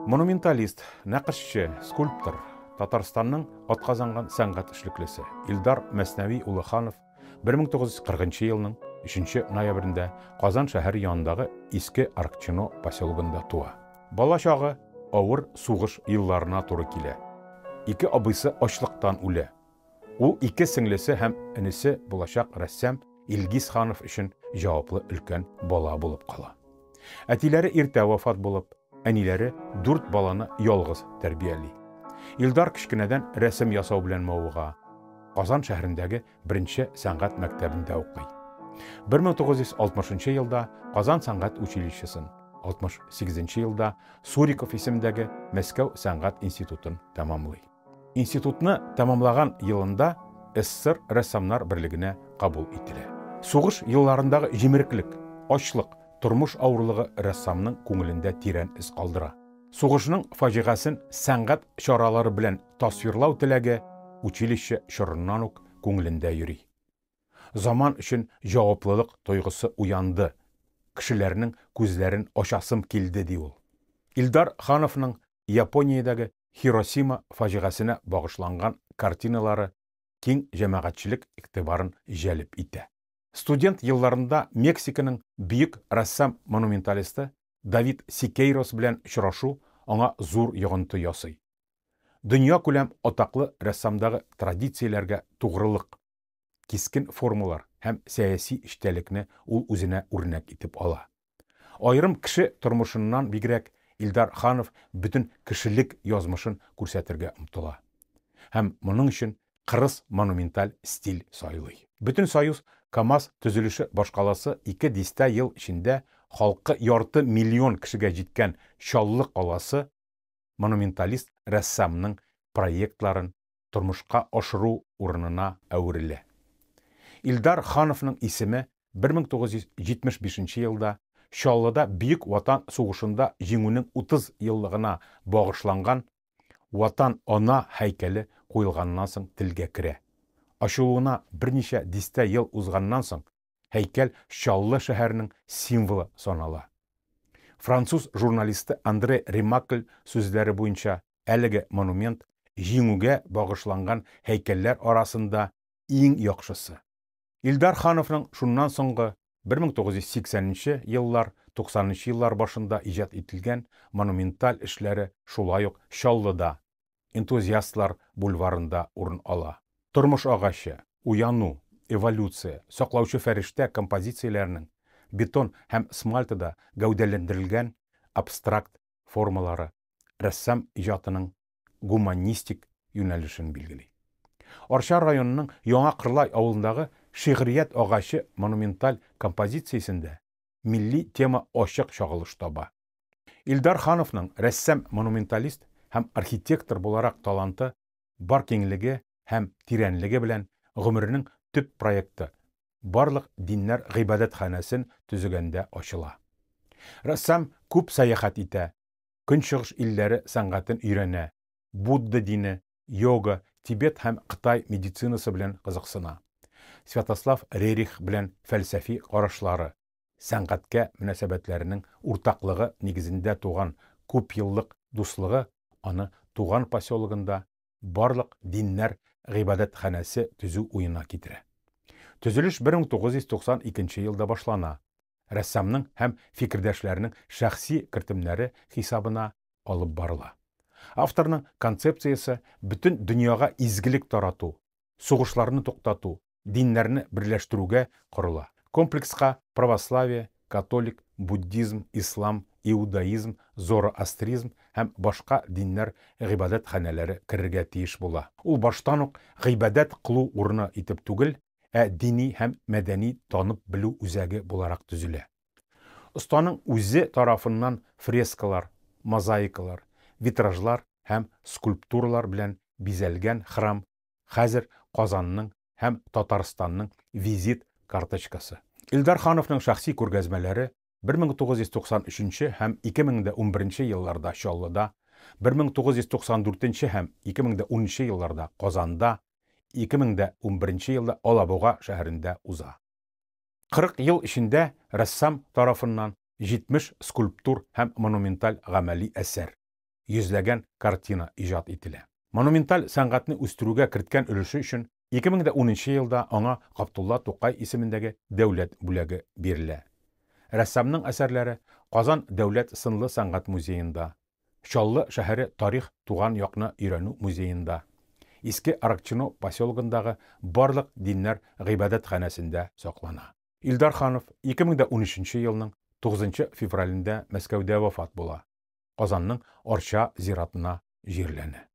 Монументалист, нәкышчы, скульптор, Татарстанның атказанган сәнгать эшлеклесе Илдар Мәснәви улы Ханов 1940 елның 3 ноябрендә Казан шәһәре янындагы Иске Аркчино поселогында туа. Бала чагы авыр сугыш елларына туры килә. Ике абыйсы ачлыктан үлә. Ул ике сеңлесе һәм энесе булачак рәссам Илгиз Ханов өчен җаваплы өлкән бала булып кала. Әтиләре иртә вафат булып, әниләре дүрт баланы ялгыз тәрбияли. Илдар кечкенәдән рәсем ясау белән мавыга. Казан шәһәрендәге беренче сәнгать мәктәбендә укый. 1960 елда Казан сәнгать училищесын, 68 елда Суриков исемендәге Мәскәү сәнгать институтын тәмамлый. Институтны тәмамлаган елында СССР рәссамнар берлегенә кабул ителә. Сугыш елларындагы җимереклек, ачлык, тормыш авырлыгы рәссамның күңелендә тирән эз калдыра. Сугышның фаҗигасен сәнгать чаралары белән тасвирлау теләге училище чорыннан ук күңелендә йөри. Заман өчен җаваплылык тойгысы уянды, кешеләрнең күзләрен ачасым килде, ди ул. Илдар Хановның Япониядәге Хиросима фаҗигасенә багышланган картиналары киң җәмәгатьчелек игътибарын җәлеп итә. Студент елларында Мексиканың бөек рәссам-монументалисты Давид Сикейрос белән очрашу аңа зур йогынты ясый. Дөньякүләм атаклы рәссамдагы традицияләргә тугрылык, кискен формалар һәм сәяси эчтәлекне ул үзенә үрнәк итеп ала. Аерым кеше тормышыннан бигрәк, Илдар Ханов бөтен кешелек язмышын күрсәтергә омтыла. Һәм моның өчен кырыс монументаль стиль сайлый. Бөтенсоюз КАМАЗ төзелеше башкаласы ике дистә ел эчендә халкы ярты миллион кешегә җиткән Чаллы каласы монументалист рәссамның проектларын тормышка ашыру урынына әверелә. Илдар Хановның исеме 1975 елда Чаллыда Бөек Ватан сугышында Җиңүнең 30 еллыгына багышланган Ватан-Ана һәйкәле куелганнан соң телгә керә. Ачылуына берничә дистә ел узганнан соң һәйкәл Чаллы шәһәренең символы санала. Француз журналисты Андре Ремакль сүзләре буенча, әлеге монумент Җиңүгә багышланган һәйкәлләр арасында иң яхшысы. Илдар Хановның шуннан соңгы 1980 нче еллар, 90 нчы еллар башында иҗат ителгән монументаль эшләре шулай ук Чаллыда, Энтузиастлар бульварында урын ала. Тормыш агачы, Уяну, Эволюция, Саклаучы фәрештә композицияләренең бетон һәм смальтада гәүдәләндерелгән абстракт формалары рәссам иҗатының гуманистик юнәлешен билгели. Арча районының Яңа Кырлай авылындагы Шигърият агачы монументаль композициясендә милли тема ачык чагылыш таба. Илдар Хановның рәссам-монументалист һәм архитектор буларак таланты бар киңлеге һәм тирәнлеге белән гомеренең төп проекты, барлык диннәр гыйбадәтханәсен төзегәндә ачыла. Рәссам күп сәяхәт итә, Көнчыгыш илләре сәнгатен өйрәнә, Будда дине, йога, Тибет һәм Кытай медицинасы белән кызыксына. Святослав Рерих белән фәлсәфи карашлары, сәнгатькә мөнәсәбәтләренең уртаклыгы нигезендә туган күпьеллык дуслыгы аны туган поселогында барлык диннәр гыйбадәтханәсе төзү уена китерә. Төзелеш 1992 елда башлана, рәссамның һәм фикердәшләренең шәхси кертемнәре хисабына алып барыла. Авторның концепциясе бөтен дөньяга изгелек тарату, сугышларны туктату, диннәрне берләштерүгә корыла. Комплекска православие, католик, буддизм, ислам, иудаизм, зороастризм һәм башка диннәр гыйбадәтханәләре керергә тиеш була. Ул баштан ук гыйбадәт кылу урыны итеп түгел, ә дини һәм мәдәни танып белү үзәге буларак төзелә. Останың үзе тарафыннан фрескалар, мозаикалар, витражлар һәм скульптуралар белән бизәлгән храм хәзер Казанның һәм Татарстанның визит карточкасы. Илдар Хановның шәхси күргәзмәләре 1993 һәм 2011 елларда Чаллыда, 1994 һәм 2010 елларда Казанда, 2011 елда Алабуга шәһәрендә уза. 40 ел эчендә рәссам тарафыннан 70 скульптур һәм монументаль гамәли әсәр, йөзләгән картина иҗат ителә. Монументаль сәнгатьне үстерүгә керткән өлеше өчен 2010 елда аңа Габдулла Тукай исемендәге дәүләт бүләге бирелә. Рәссамның әсәрләре Казан дәүләт сынлы сәнгать музеенда, Чаллы шәһәре тарих туган якны өйрәнү музеенда, Иске Аракчино поселогындагы барлык диннәр гыйбадәтханәсендә саклана. Илдар Ханов 2013 елның 9 февралендә Мәскәүдә вафат була. Казанның Арча зиратына җирләнә.